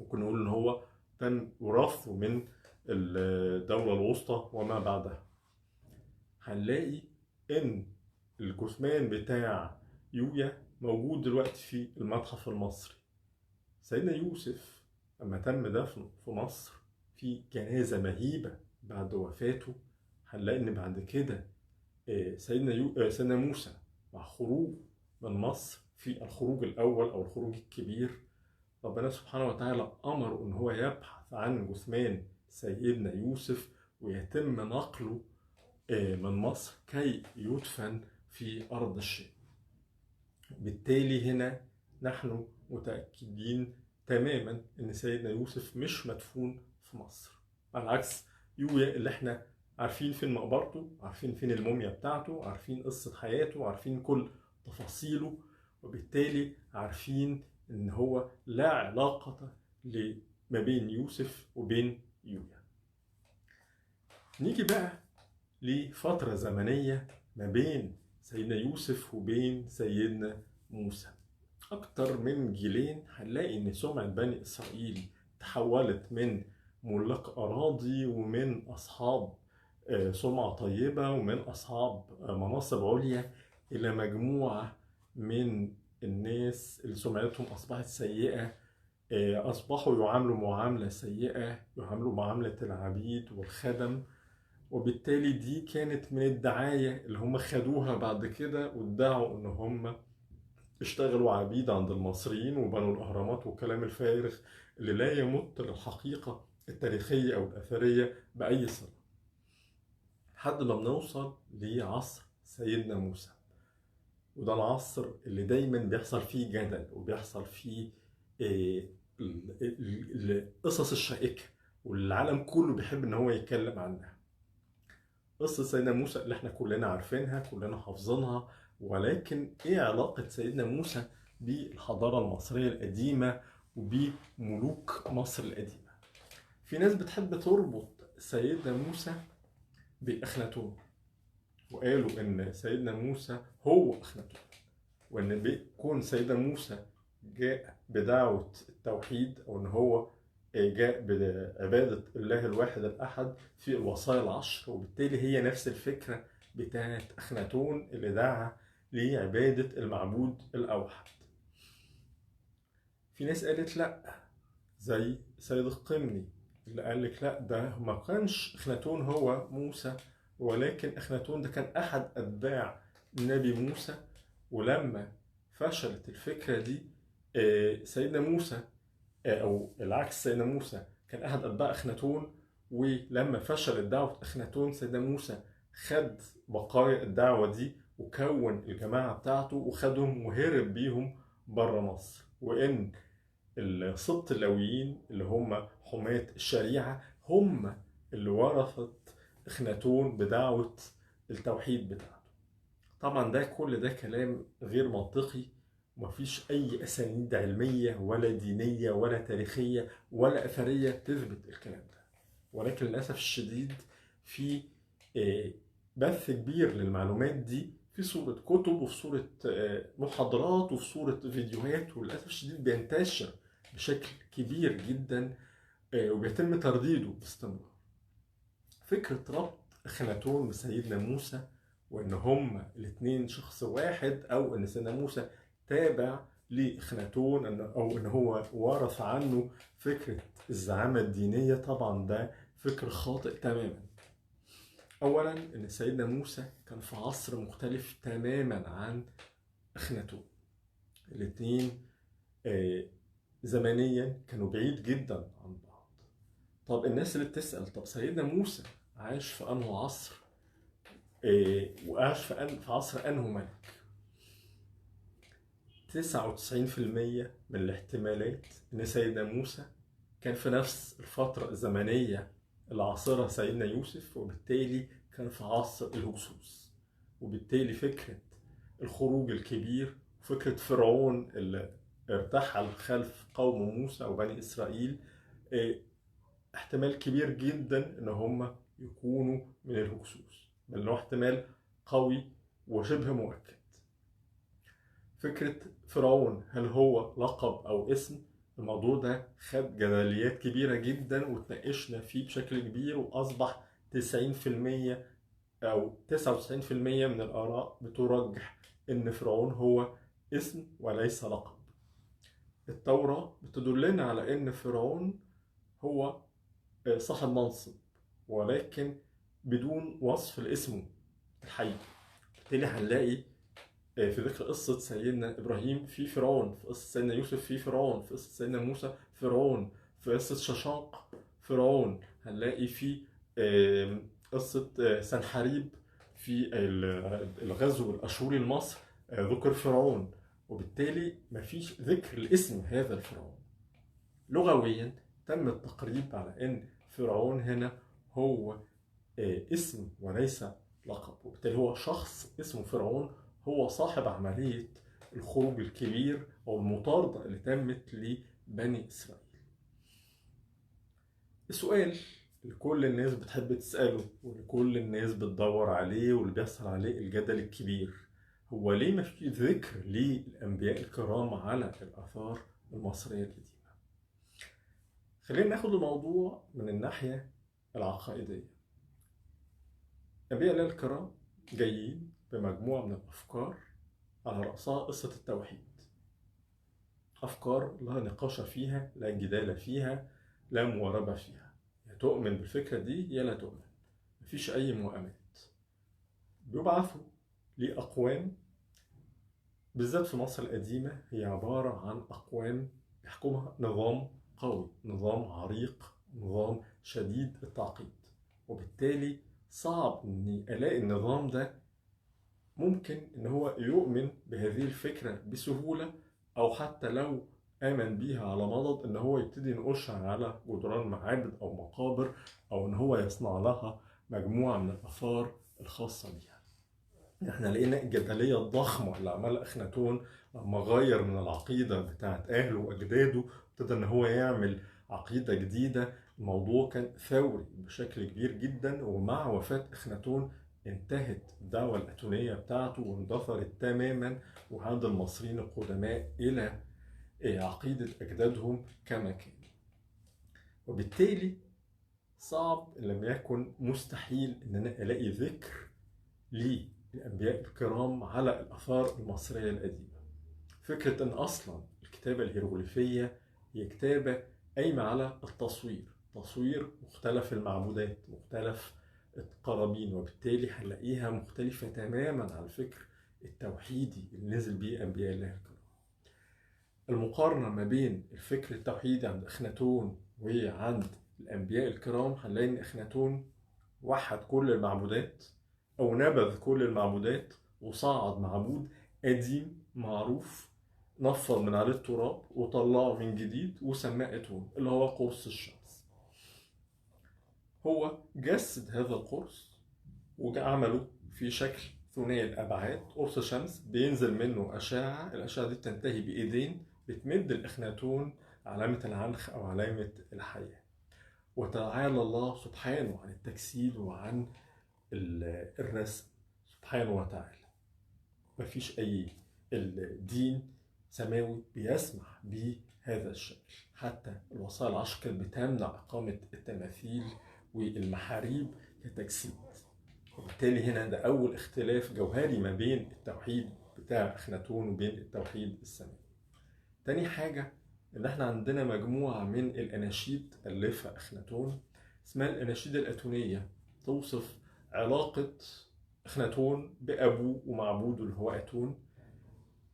ممكن نقول إن هو تم وراثه من الدولة الوسطى وما بعدها. هنلاقي إن الجثمان بتاع يويا موجود دلوقتي في المتحف المصري. سيدنا يوسف لما تم دفنه في مصر في جنازة مهيبة بعد وفاته، هنلاقي إن بعد كده سيدنا موسى مع خروجه من مصر في الخروج الأول أو الخروج الكبير، ربنا سبحانه وتعالى أمره إن هو يبحث عن جثمان سيدنا يوسف ويتم نقله من مصر كي يدفن في أرض الشام. بالتالي هنا نحن متأكدين تماما إن سيدنا يوسف مش مدفون في مصر، على عكس يويا اللي احنا عارفين فين مقبرته، عارفين فين الموميا بتاعته، عارفين قصة حياته، عارفين كل تفاصيله، وبالتالي عارفين إن هو لا علاقة ما بين يوسف وبين يويا. نيجي بقى لفترة زمنية ما بين سيدنا يوسف وبين سيدنا موسى، أكتر من جيلين. هنلاقي إن سمعة بني إسرائيل تحولت من ملاك أراضي ومن أصحاب سمعة طيبة ومن أصحاب مناصب عليا إلى مجموعة من الناس اللي سمعتهم أصبحت سيئة، أصبحوا يعاملوا معاملة سيئة، يعاملوا معاملة العبيد والخدم. وبالتالي دي كانت من الدعاية اللي هم خدوها بعد كده وادعوا إن هم اشتغلوا عبيد عند المصريين وبنوا الأهرامات والكلام الفارغ اللي لا يمت للحقيقة التاريخية أو الأثرية بأي صلة. لحد ما بنوصل لعصر سيدنا موسى، وده العصر اللي دايما بيحصل فيه جدل وبيحصل فيه القصص الشائكة والعالم كله بيحب ان هو يتكلم عنها. قصة سيدنا موسى اللي احنا كلنا عارفينها كلنا حافظينها، ولكن ايه علاقة سيدنا موسى بالحضارة المصرية القديمة وبملوك مصر القديمة؟ في ناس بتحب تربط سيدنا موسى بأخناتون، وقالوا ان سيدنا موسى هو أخناتون، وان بيكون سيدنا موسى جاء بدعوة التوحيد، او ان هو جاء بعبادة الله الواحد الأحد في الوصايا العشر، وبالتالي هي نفس الفكرة بتاعت أخناتون اللي دعا لعبادة المعبود الأوحد. في ناس قالت لأ، زي سيد القمني اللي قال لك لأ، ده ما كانش أخناتون هو موسى، ولكن أخناتون ده كان أحد أتباع النبي موسى. ولما فشلت الفكرة دي سيدنا موسى، أو العكس، سيدنا موسى كان أحد أتباع أخناتون، ولما فشلت دعوة أخناتون سيدنا موسى خد بقايا الدعوة دي وكون الجماعة بتاعته وخدهم وهرب بيهم بره مصر، وإن السبط اللاويين اللي هم حماة الشريعة هم اللي ورثت إخناتون بدعوة التوحيد بتاعته. طبعا ده كل ده كلام غير منطقي، ومفيش أي أسانيد علمية ولا دينية ولا تاريخية ولا أثرية تثبت الكلام ده، ولكن للأسف الشديد في بث كبير للمعلومات دي في صورة كتب وفي صورة محاضرات وفي صورة فيديوهات، وللأسف الشديد بينتشر بشكل كبير جدا وبيتم ترديده باستمرار. فكرة ربط إخناتون بسيدنا موسى وإن هما الاتنين شخص واحد، أو إن سيدنا موسى تابع لإخناتون أو إن هو ورث عنه فكرة الزعامة الدينية، طبعا ده فكر خاطئ تماما. أولا إن سيدنا موسى كان في عصر مختلف تماما عن إخناتون، الاتنين زمنيا كانوا بعيد جدا عن بعض. طب الناس اللي بتسأل طب سيدنا موسى عاش في أنه عصر وعاش في عصر أنه ملك؟ 99% من الاحتمالات إن سيدنا موسى كان في نفس الفترة الزمنية اللي عاصرها سيدنا يوسف، وبالتالي كان في عصر الهكسوس، وبالتالي فكرة الخروج الكبير وفكرة فرعون اللي ارتحل خلف قوم موسى وبني إسرائيل احتمال كبير جدا إن هم يكونوا من الهكسوس، بل إنه احتمال قوي وشبه مؤكد. فكرة فرعون هل هو لقب أو اسم؟ الموضوع ده خد جدليات كبيرة جدا وتناقشنا فيه بشكل كبير، وأصبح 90% أو 99% من الآراء بترجح إن فرعون هو اسم وليس لقب. التوراة بتدلنا على إن فرعون هو صاحب منصب، ولكن بدون وصف لاسمه الحقيقي. بالتالي هنلاقي في ذكر قصة سيدنا إبراهيم في فرعون، في قصة سيدنا يوسف في فرعون، في قصة سيدنا موسى فرعون، في قصة ششاق فرعون، هنلاقي في قصة سنحريب في الغزو الأشوري لمصر ذكر فرعون، وبالتالي مفيش ذكر لاسم هذا الفرعون. لغويا تم التقريب على أن فرعون هنا هو اسم وليس لقب، وبالتالي هو شخص اسمه فرعون، هو صاحب عملية الخروج الكبير أو المطاردة اللي تمت لبني إسرائيل. السؤال اللي كل الناس بتحب تسأله واللي كل الناس بتدور عليه واللي بيحصل عليه الجدل الكبير، هو ليه ما في ذكر للأنبياء الكرام على الآثار المصرية القديمة؟ خلينا ناخد الموضوع من الناحية العقائدية. أنبياء الله الكرام جايين بمجموعة من الأفكار على رأسها قصة التوحيد، أفكار لا نقاش فيها، لا جدال فيها، لا مواربة فيها، يا تؤمن بالفكرة دي يا لا تؤمن، مفيش أي موائمات. بيبعثوا لأقوام بالذات في مصر القديمة هي عبارة عن أقوام يحكمها نظام قوي، نظام عريق، نظام شديد التعقيد، وبالتالي صعب إني ألاقي النظام ده ممكن إن هو يؤمن بهذه الفكرة بسهولة، أو حتى لو آمن بيها على مضض إن هو يبتدي ينقشها على جدران معابد أو مقابر، أو إن هو يصنع لها مجموعة من الآثار الخاصة بيها. إحنا لقينا الجدلية الضخمة اللي عملها إخناتون لما غير من العقيدة بتاعت أهله وأجداده، ابتدى إن هو يعمل عقيدة جديدة. الموضوع كان ثوري بشكل كبير جدا، ومع وفاة إخناتون انتهت الدعوة الأتونية بتاعته واندثرت تماما، وعاد المصريين القدماء إلى عقيدة أجدادهم كما كان. وبالتالي صعب إن لم يكن مستحيل إن أنا ألاقي ذكر للأنبياء الكرام على الآثار المصرية القديمة. فكرة إن أصلا الكتابة الهيروغليفية هي كتابة قايمة على التصوير، تصوير مختلف المعبودات، مختلف القرابين، وبالتالي هنلاقيها مختلفة تماما عن الفكر التوحيدي اللي نزل بيه أنبياء الله الكرام. المقارنة ما بين الفكر التوحيدي عند إخناتون وعند الأنبياء الكرام، هنلاقي إن إخناتون وحد كل المعبودات أو نبذ كل المعبودات وصعد معبود قديم معروف، نفض من عليه التراب وطلعه من جديد وسماه أتون اللي هو قرص الشمس. هو جسد هذا القرص وعمله في شكل ثنائي الأبعاد، قرص شمس بينزل منه أشعة، الأشعة دي بتنتهي بإيدين بتمد الإخناتون علامة العنخ أو علامة الحياة. وتعالى الله سبحانه عن التجسيد وعن الرسم سبحانه وتعالى. مفيش أي الدين سماوي بيسمح بهذا الشكل، حتى الوصايا العشر كانت بتمنع إقامة التماثيل والمحاريب كتجسيد. وبالتالي هنا ده أول اختلاف جوهري ما بين التوحيد بتاع إخناتون وبين التوحيد السماوي. تاني حاجة إن احنا عندنا مجموعة من الأناشيد ألفها إخناتون اسمها الأناشيد الأتونية، توصف علاقة إخناتون بأبوه ومعبوده اللي هو أتون.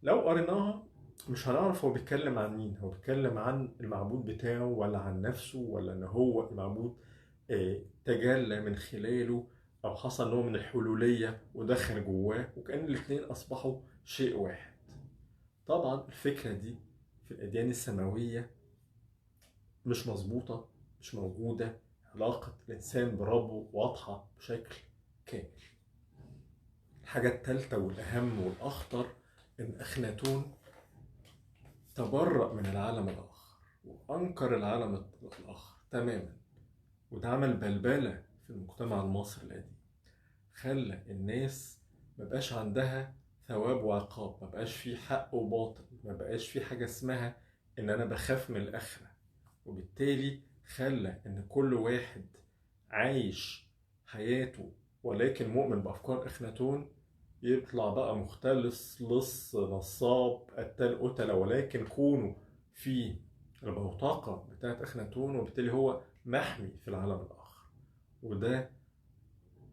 لو قريناها مش هنعرف هو بيتكلم عن مين، هو بيتكلم عن المعبود بتاعه ولا عن نفسه، ولا إن هو المعبود تجلى من خلاله أو حصل نوع من الحلولية ودخل جواه، وكأن الاتنين أصبحوا شيء واحد. طبعا الفكرة دي في الأديان السماوية مش مظبوطة، مش موجودة. علاقة الإنسان بربه واضحة بشكل كامل. الحاجة الثالثة والأهم والأخطر إن إخناتون تبرأ من العالم الآخر وأنكر العالم الآخر تماما، وده عمل بلبلة في المجتمع المصري القديم، خلى الناس مبقاش عندها ثواب وعقاب، مبقاش في حق وباطل، مبقاش في حاجة اسمها إن أنا بخاف من الآخرة. وبالتالي خلى إن كل واحد عايش حياته ولكن مؤمن بأفكار إخناتون يطلع بقى مختلس، لص، نصاب، قتال، قتلة، ولكن كونه في البوتقة بتاعت إخناتون، وبالتالي هو محمي في العالم الآخر. وده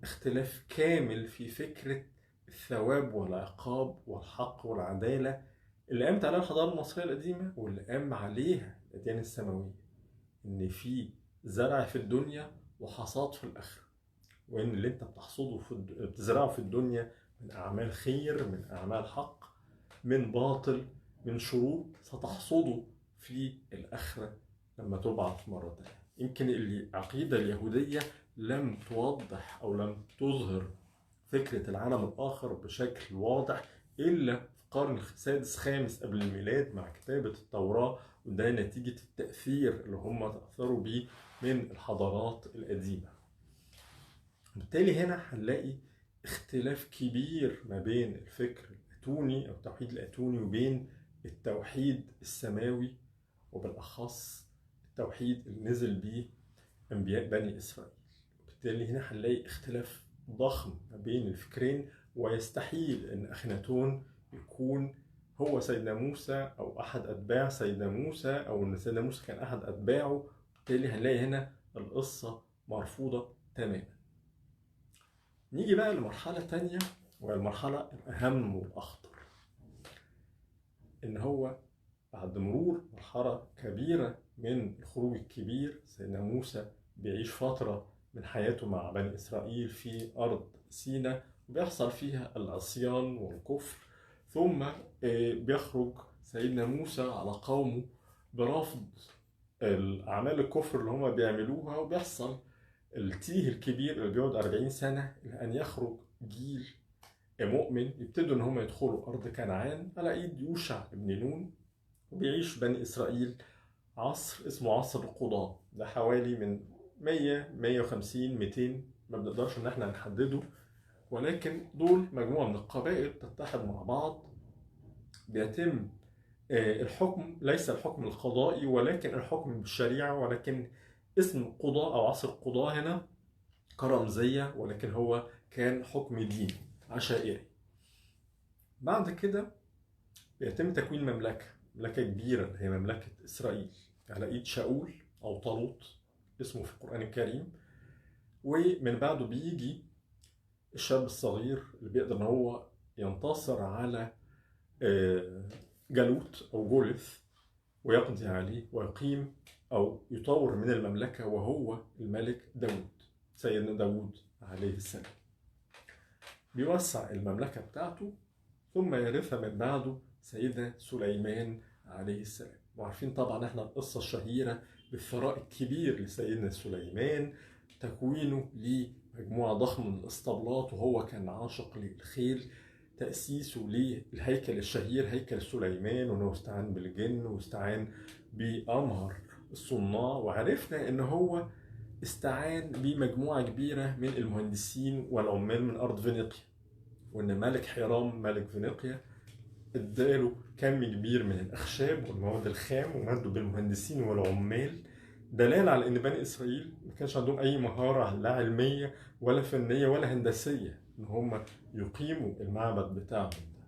اختلاف كامل في فكرة الثواب والعقاب والحق والعدالة اللي قامت عليها الحضارة المصرية القديمة واللي قام عليها الأديان السماوية، إن في زرع في الدنيا وحصاد في الآخرة، وإن اللي أنت بتحصده بتزرعه في الدنيا من أعمال خير، من أعمال حق، من باطل، من شرور، ستحصده في الآخرة لما تبعث مرة تانية. يمكن العقيدة اليهودية لم توضح أو لم تظهر فكرة العالم الآخر بشكل واضح إلا في القرن السادس خامس قبل الميلاد مع كتابة التوراة، وده نتيجة التأثير اللي هم تأثروا بيه من الحضارات القديمة. بالتالي هنا هنلاقي اختلاف كبير ما بين الفكر الأتوني أو التوحيد الأتوني وبين التوحيد السماوي، وبالأخص التوحيد اللي نزل بيه أنبياء بني إسرائيل. بالتالي هنا هنلاقي اختلاف ضخم ما بين الفكرين، ويستحيل أن أخناتون يكون هو سيدنا موسى أو أحد أتباع سيدنا موسى، أو أن سيدنا موسى كان أحد أتباعه. بالتالي هنلاقي هنا القصة مرفوضة تماما. نيجي بقى لمرحلة تانية، وهي المرحلة الأهم والأخطر، إن هو بعد مرور مرحلة كبيرة من الخروج الكبير، سيدنا موسى بيعيش فترة من حياته مع بني إسرائيل في أرض سيناء، وبيحصل فيها العصيان والكفر، ثم بيخرج سيدنا موسى على قومه برفض الأعمال الكفر اللي هما بيعملوها، وبيحصل التيه الكبير اللي بيقعد 40 سنة إلى أن يخرج جيل مؤمن يبتدوا إن هم يدخلوا أرض كنعان على إيد يوشع بن نون. وبيعيش بني إسرائيل عصر اسمه عصر القضاة، ده حوالي من 100 150 200، ما بنقدرش إن احنا نحدده، ولكن دول مجموعة من القبائل تتحد مع بعض. بيتم الحكم، ليس الحكم القضائي ولكن الحكم بالشريعة، ولكن اسم قضاء أو عصر القضاء هنا كرمزية، ولكن هو كان حكم ديني عشائري. بعد كده بيتم تكوين مملكة كبيرة اللي هي مملكة إسرائيل على إيد شاول أو طالوت اسمه في القرآن الكريم. ومن بعده بيجي الشاب الصغير اللي بيقدر إن هو ينتصر على جالوت أو جوليث ويقضي عليه ويقيم أو يطور من المملكة، وهو الملك داود، سيدنا داود عليه السلام. بيوسع المملكة بتاعته، ثم يرثها من بعده سيدنا سليمان عليه السلام. وعارفين طبعا احنا القصة الشهيرة بالثراء الكبير لسيدنا سليمان، تكوينه لمجموعة ضخمة من الاسطبلات وهو كان عاشق للخيل، تأسيسه للهيكل الشهير هيكل سليمان، وانه استعان بالجن واستعان بأمهر الصناع، وعرفنا ان هو استعان بمجموعة كبيرة من المهندسين والعمال من أرض فينيقيا، وان ملك حيرام ملك فينيقيا اداله كم كبير من الأخشاب والمواد الخام ومده بالمهندسين والعمال، دلالة على ان بني إسرائيل ما كانش عندهم أي مهارة لا علمية ولا فنية ولا هندسية ان هم يقيموا المعبد بتاعهم ده.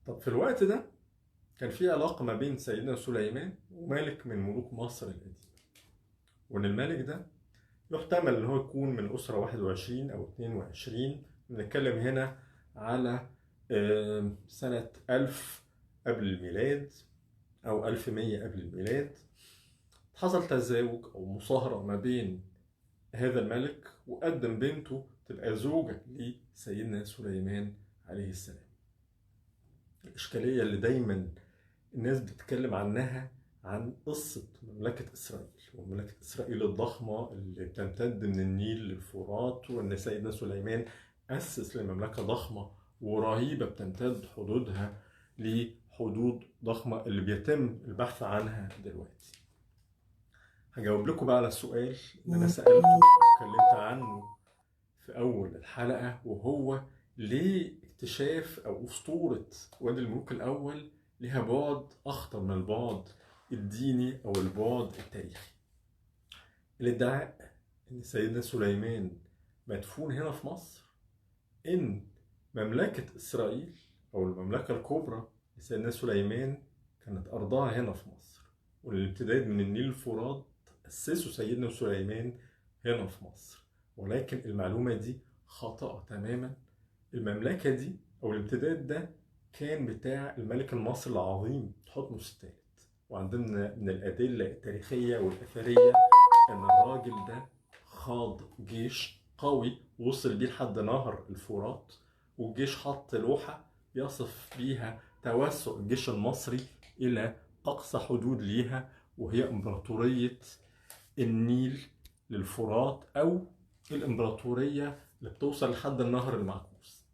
طب في الوقت ده كان في علاقة ما بين سيدنا سليمان وملك من ملوك مصر القديمة، وان الملك ده يحتمل ان هو يكون من أسرة 21 أو 22. بنتكلم هنا على سنة 1000 قبل الميلاد أو 1100 قبل الميلاد. حصل تزاوج أو مصاهرة ما بين هذا الملك، وقدم بنته تبقى زوجة لسيدنا سليمان عليه السلام. الإشكالية اللي دايما الناس بتتكلم عنها عن قصة مملكة إسرائيل، ومملكة إسرائيل الضخمة اللي بتمتد من النيل للفرات، وإن سيدنا سليمان أسس لمملكة ضخمة ورهيبة بتمتد حدودها لحدود ضخمة اللي بيتم البحث عنها دلوقتي. هجاوب لكم بقى على السؤال اللي أنا سألته واتكلمت عنه في أول الحلقة، وهو ليه اكتشاف أو أسطورة وادي الملوك الأول لها بعد أخطر من البعد الديني أو البعد التاريخي. الادعاء إن سيدنا سليمان مدفون هنا في مصر، إن مملكة إسرائيل أو المملكة الكبرى لسيدنا سليمان كانت أرضها هنا في مصر، والامتداد من النيل الفرات أسسه سيدنا سليمان هنا في مصر. ولكن المعلومة دي خاطئة تماما. المملكة دي أو الامتداد ده كان بتاع الملك المصري العظيم تحتمس الثالث، وعندنا من الأدلة التاريخية والأثرية أن الراجل ده خاض جيش قوي وصل بيه لحد نهر الفرات، والجيش حط لوحة يصف بيها توسع الجيش المصري إلى أقصى حدود ليها، وهي إمبراطورية النيل للفرات أو الإمبراطورية اللي بتوصل لحد النهر المعكوس.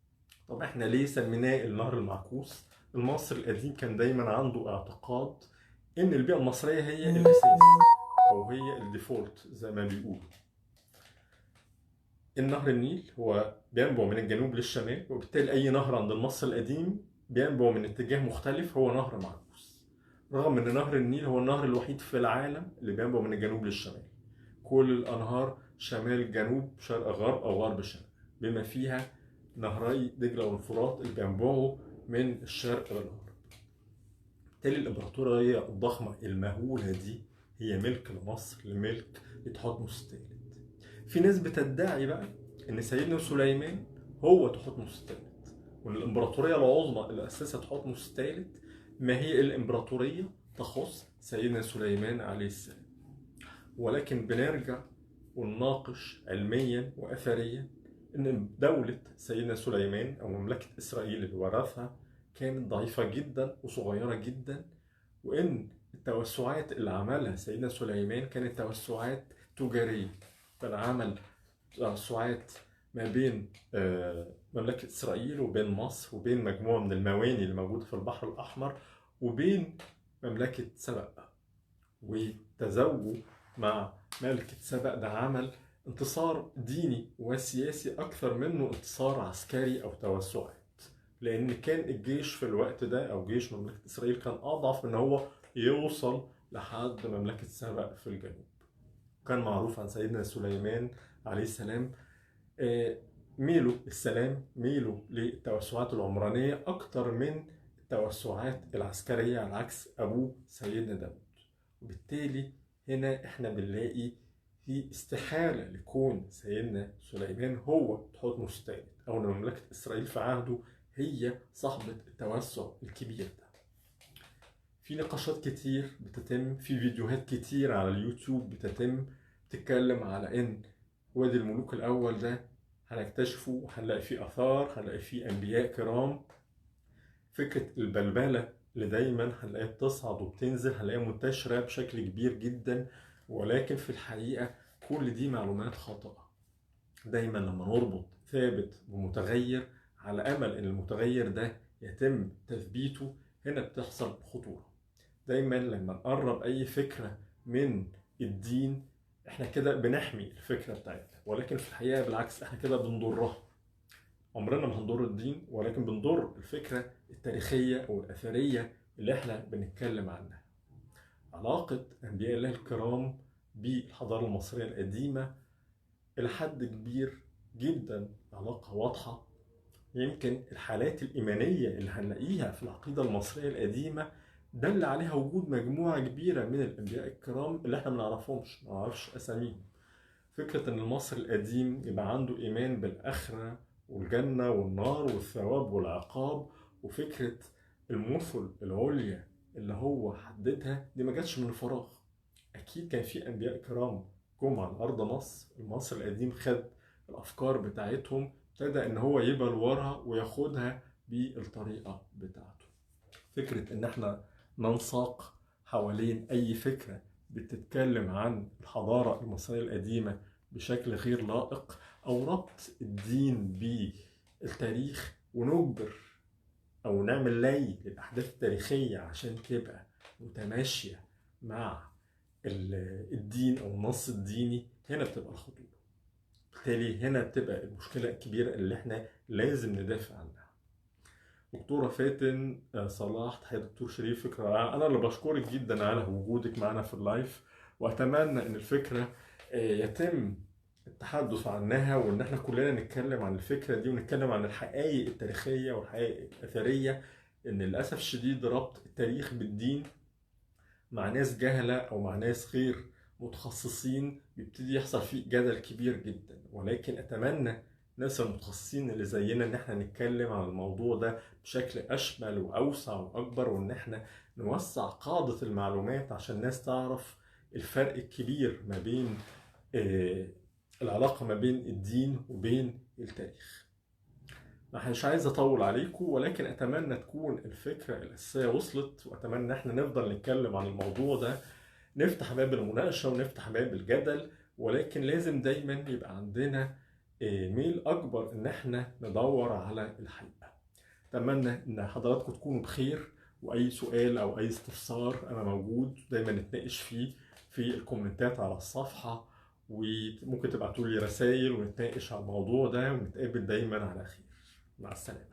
طب احنا ليه سميناه النهر المعكوس؟ المصري القديم كان دايما عنده اعتقاد ان البيئة المصرية هي الأساس أو هي ال default زي ما بيقولوا. النهر النيل هو بينبع من الجنوب للشمال، وبالتالي أي نهر عند المصري القديم بينبع من اتجاه مختلف هو نهر معكوس، رغم ان نهر النيل هو النهر الوحيد في العالم اللي بينبع من الجنوب للشمال. كل الأنهار شمال جنوب، شرق غرب، أو غرب شرق، بما فيها نهري دجلة والفرات اللي بينبعوا من الشرق للغرب. بالتالي الإمبراطورية الضخمة المهولة دي هي ملك لمصر، لملك لتحتمس الثالث. في ناس بتدعي بقى إن سيدنا سليمان هو تحتمس الثالث، وإن الإمبراطورية العظمى اللي أسسها تحتمس الثالث ما هي الإمبراطورية تخص سيدنا سليمان عليه السلام. ولكن بنرجع ونناقش علميا وأثريا إن دولة سيدنا سليمان أو مملكة إسرائيل اللي ورثها كانت ضعيفة جدا وصغيرة جدا، وإن التوسعات اللي عملها سيدنا سليمان كانت توسعات تجارية. كان عمل توسعات ما بين مملكة إسرائيل وبين مصر وبين مجموعة من المواني اللي موجودة في البحر الأحمر وبين مملكة سبأ، وتزوجوا مع ملكة سبأ. ده عمل انتصار ديني وسياسي أكثر منه انتصار عسكري أو توسعات، لأن كان الجيش في الوقت ده أو جيش مملكة إسرائيل كان أضعف من هو يوصل لحد مملكة سبأ في الجنوب. كان معروف عن سيدنا سليمان عليه السلام ميله السلام، ميله للتوسعات العمرانية أكتر من التوسعات العسكرية، على عكس أبوه سيدنا داود. وبالتالي هنا احنا بنلاقي في استحالة لكون سيدنا سليمان هو تحتمس الثالث، أو أن مملكة إسرائيل في عهده هي صاحبة التوسع الكبير ده. في نقاشات كتير بتتم، في فيديوهات كتير على اليوتيوب بتتم تتكلم على إن وادي الملوك الأول ده هنكتشفه، هنلاقي فيه آثار، هنلاقي فيه أنبياء كرام. فكرة البلبلة اللي دايما هنلاقيها بتصعد وبتنزل هنلاقيها منتشرة بشكل كبير جدا، ولكن في الحقيقة كل دي معلومات خاطئة. دايما لما نربط ثابت بمتغير على أمل إن المتغير ده يتم تثبيته، هنا بتحصل خطورة. دايما لما نقرب أي فكرة من الدين احنا كده بنحمي الفكرة بتاعتنا، ولكن في الحقيقة بالعكس احنا كده بنضرها. عمرنا ما هنضر الدين، ولكن بنضر الفكرة التاريخية أو الأثرية اللي احنا بنتكلم عنها. علاقة أنبياء الله الكرام بالحضارة المصرية القديمة إلى حد كبير جدا علاقة واضحة. يمكن الحالات الإيمانية اللي هنلاقيها في العقيدة المصرية القديمة دل عليها وجود مجموعة كبيرة من الأنبياء الكرام اللي احنا ما نعرفهمش، ما نعرفش أساميهم. فكرة إن المصري القديم يبقى عنده إيمان بالآخرة والجنة والنار والثواب والعقاب، وفكرة المثل العليا اللي هو حددها دي ما جاتش من فراغ. أكيد كان في أنبياء كرام جم على أرض مصر، المصري القديم خد الأفكار بتاعتهم، ابتدى إن هو يبلورها وياخدها بالطريقة بتاعته. فكرة إن احنا ننساق حوالين أي فكرة بتتكلم عن الحضارة المصرية القديمة بشكل غير لائق، أو ربط الدين بالتاريخ ونجبر أو نعمل لي للأحداث التاريخية عشان تبقى متماشية مع الدين أو النص الديني، هنا بتبقى الخطورة. بالتالي هنا بتبقى المشكلة الكبيرة اللي احنا لازم ندافع عنها. دكتورة فاتن صلاح، تحية دكتور شريف، فكرة رائعة. أنا اللي بشكرك جدا على وجودك معنا في ال live، وأتمنى إن الفكرة يتم التحدث عنها، وإن احنا كلنا نتكلم عن الفكرة دي ونتكلم عن الحقائق التاريخية والحقائق الأثرية. إن للأسف الشديد ربط التاريخ بالدين مع ناس جهلة أو مع ناس غير متخصصين بيبتدي يحصل فيه جدل كبير جدا، ولكن أتمنى الناس المتخصصين اللي زينا ان احنا نتكلم عن الموضوع ده بشكل اشمل واوسع واكبر، وان احنا نوسع قاعدة المعلومات عشان الناس تعرف الفرق الكبير ما بين العلاقة ما بين الدين وبين التاريخ. مش عايز اطول عليكم، ولكن اتمنى تكون الفكرة الاساسية وصلت، واتمنى ان احنا نفضل نتكلم عن الموضوع ده، نفتح باب المناقشة ونفتح باب الجدل، ولكن لازم دايما يبقى عندنا ميل اكبر ان احنا ندور على الحقيقة. اتمنى ان حضراتكم تكونوا بخير، واي سؤال او اي استفسار انا موجود دايما نتناقش فيه في الكومنتات على الصفحة، وممكن تبعتوا لي رسائل ونتناقش على الموضوع ده، ونتقابل دايما على خير. مع السلامة.